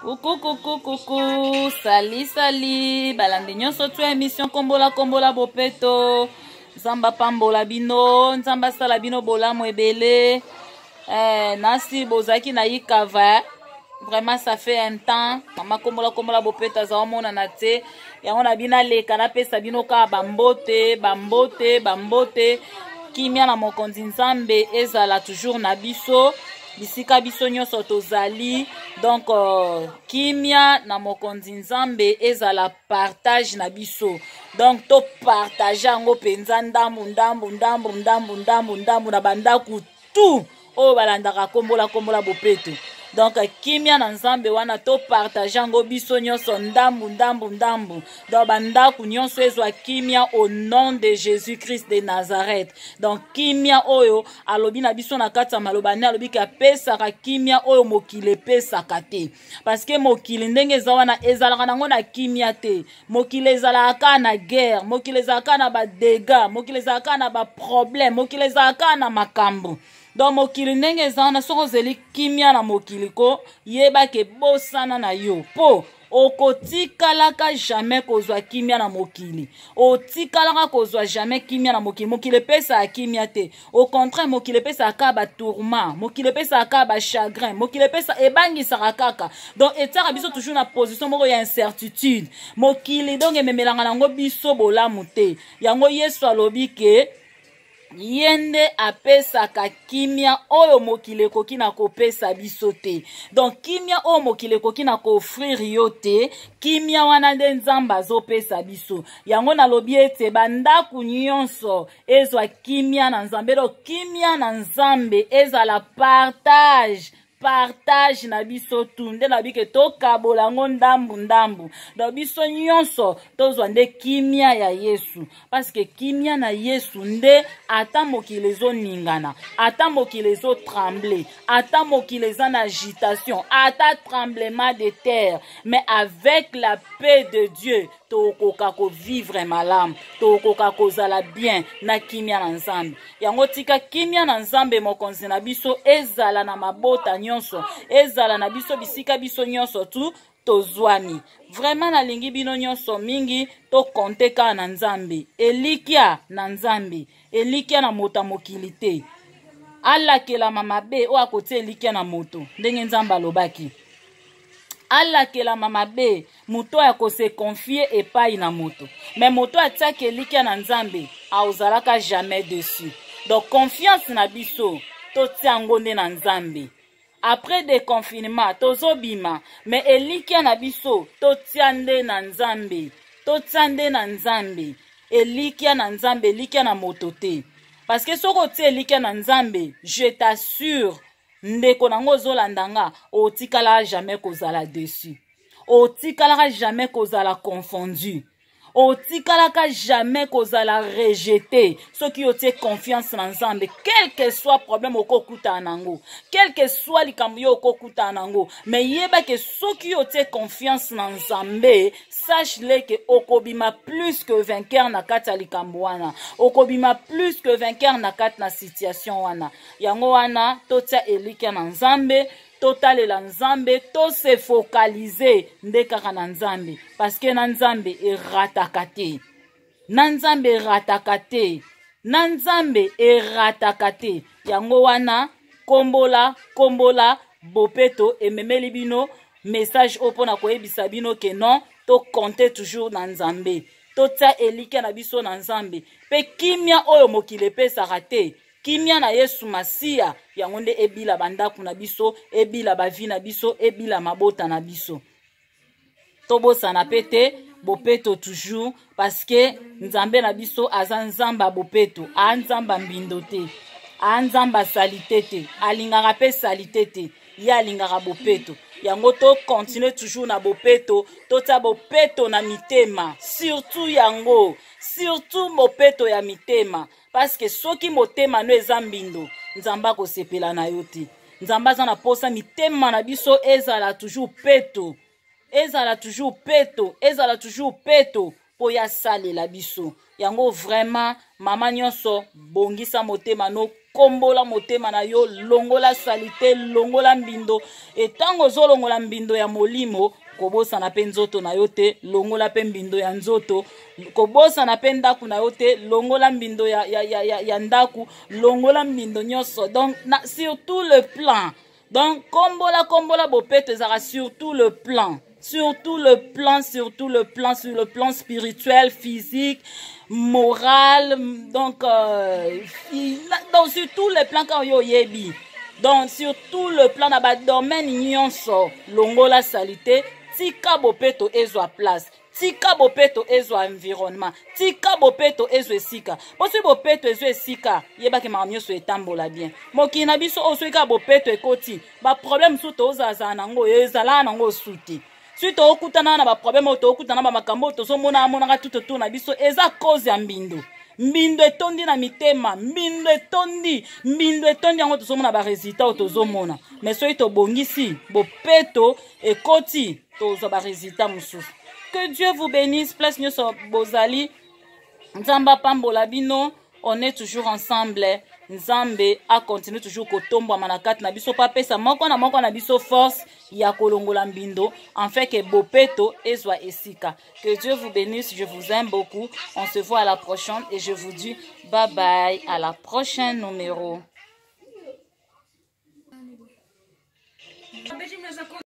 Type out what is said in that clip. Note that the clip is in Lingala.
Coucou, coucou, coucou. Sali, sali. Balandi nyonso tu émission Kombola, Kombola Bopeto. Nzambe apambola bino, Nzambe asala bino bolamu ebele. Eh, nasi bozalaki na ikava vraiment ça fait un temps mama kombola kombola bopeto aza omonana te yango na bino aleka napesa bino kaka bambote bambote bambote kimia na mokonzi nzambe ezala toujours na biso bisika biso nyonso tozali donc uh, kimia na mokonzi nzambe ezala partage na biso donc topartage yango mpenza ndambu ndambu ndambu ndambu ndambu ndambu na bandako tout oyo balandaka kombola kombola bopeto donc kimia na nzambe wana topartage yango biso nyonso ndambu ndambu ndambu donc bandako nyonso ezwa kimia au nom de jésus christ de nazareth donc kimia oyo alobi na biso na kati ya maloba nde alobi ke apesaka kimia oyo mokili epesaka te parceke mokili ndenge eza wana ezalaka nango na kimia te mokili ezalaka kaka na guerre mokili ezalaka kaka na badega mokili ezalaka kaka na baproblème mokili ezalaka kaka na makambo donc mokili ndenge eza wana soki ozeli kimia na mokili ko yeba ke bosana na yo mpo okotikalaka jamais kozwa kimia na mokili otikalaka kozwa jamais kimia na mokili mokili epesaka kimia te au contraire mokili epesaka kaka batourment mokili epesaka kaka bachagrin mokili epesa ebangisaka kaka donc etiaka biso toujours na position moko ya incertitude mokili donc ememelaka nango biso bolamu te yango yesu alobi ke ye nde apesaka kimia oyo mokili ekoki na kopesa biso te donc kimia oyo mokili ekoki na koofrir yo te kimia wana nde nzambe azopesa biso yango nalobi ete bandako nyonso ezwa kimia na nzambe do kimia na nzambe ezala partage partage na biso tu nde na bike tokabola yango ndambu ndambu donc biso nyonso tozwa nde kimia ya yesu parceke kimia na yesu nde ata mokili ezoningana ata mokili ezotremble ata mokili eza na agitation ata tremblement de terre mais avec la paix de dieu tokoka kovivre malamu tokoka kozala bien na kimia na nzambe yango tika kimia na nzambe mokonzi na biso ezala na mabota nyonso ezala na biso bisika biso nyonso tu tozwami vraiment nalingi bino nyonso mingi tokonte kaka na nzambe elikya na nzambe elikya na moto ya mokili te alakelama mabe oyo akotia elikya na moto ndenge nzambe alobaki alakelama mabe moto oyo akose confie epai na moto me moto atiaki elikya na nzambe aozalaka jamais dessus donc confiance na biso totia yango nde na nzambe après deconfinement tozobima me elikya na biso totia nde na nzambe totia nde na nzambe elikya na nzambe elikya na moto te parce que soki otie elikya na nzambe je t'assure ndeko na ngo ozolanda nga otikalaka jamais kozala dessus otikalaka jamais kozala confondu otikalaka jamais kozala rejete soki otie confiance na nzambe quel que soit problème okokutana nango quel que soit likambo yo okokutana nango mais yeba ke soki otie confiance na nzambe sache le ke okobima plus que vainqueur na kati ya likambo wana okobima plus que vainqueur na kati na situation wana yango wana totia elikya na nzambe totalela nzambe tose focalize nde kaka na nzambe parceke na nzambe erataka te na nzambe erataka te na nzambe erataka te yango wana kombola kombola bopeto ememeli bino message oyo mpo na koyebisa bino ke non tokonte toujours na nzambe totia elikya na biso na nzambe mpe kimia oyo mokili epesaka te kimia na yesu masiya yango nde ebila bandako na biso ebila bavi na biso ebila mabota na biso tobosana mpe te bopeto toujours parce que nzambe na biso aza nzambe ya bopeto aa nzambe ya mbindo te aa nzambe ya salite te alingaka mpe salite te ye alingaka bopeto yango to continue toujours na bopeto totia bopeto na mitema surtout yango surtout bopeto ya mitema parceke soki motema no eza mbindo nzambe akosepela na yo te nzambe aza na mposa mitema na biso ezala toujours peto ezala toujours peto ezala toujours peto mpo ye asalela biso yango vraiment mama nyonso bongisa motema no. Kombola motema na yo, longola salite, longola mbindo. E ntango ozolongola mbindo ya molimo, kobosana mpe nzoto na yo te, longola mpe mbindo ya nzoto. Kobosana mpe ndako na yo te, longola mbindo ya ndako, longola mbindo nyonso. Donc na, sur tout le plan. Donc kombola, kombola bopeto ezalaka sur tout le plan. Sur tout le plan, sur tout le plan, sur le plan spirituel, physique, moral, donc sur tout le plan quand yo yebi. Donc sur tout le plan na ba domaine nyonso, longola salité, tika bopeto ezwa place. Tika bopeto ezwa environnement, tika bopeto ezwa esika. Po soki bopeto ezwa esika, yebaki makambo nyonso etambola bien. Mokili na biso oyo soki kaka bopeto ekoti, ba problème mosusu tozalazala nango, ezalaka nango osu te. Soki tokutana na ba problème oyo, tokutana na ba makambo oyo tozomona amonaka tout autour na biso, eza cause ya mbindo. Mbindo etondi na mitema, mbindo etondi, mbindo etondi, yango tozomona ba résultat oyo tozomona. Mais soki tobongisi bopeto ekoti, tozwa ba résultat mosusu. Que Dieu vous bénisse, place nyonso bozali. Nzambe apambola bino, on est toujours ensemble. Nzambe a continue toujours kotombwama na kati na biso, pa pesa moko na moko na biso force ya kolongola mbindo, en fait que bopeto ezwa esika. Que Dieu vous bénisse, je vous aime beaucoup. On se voit à la prochaine et je vous dis bye bye à la prochaine numéro.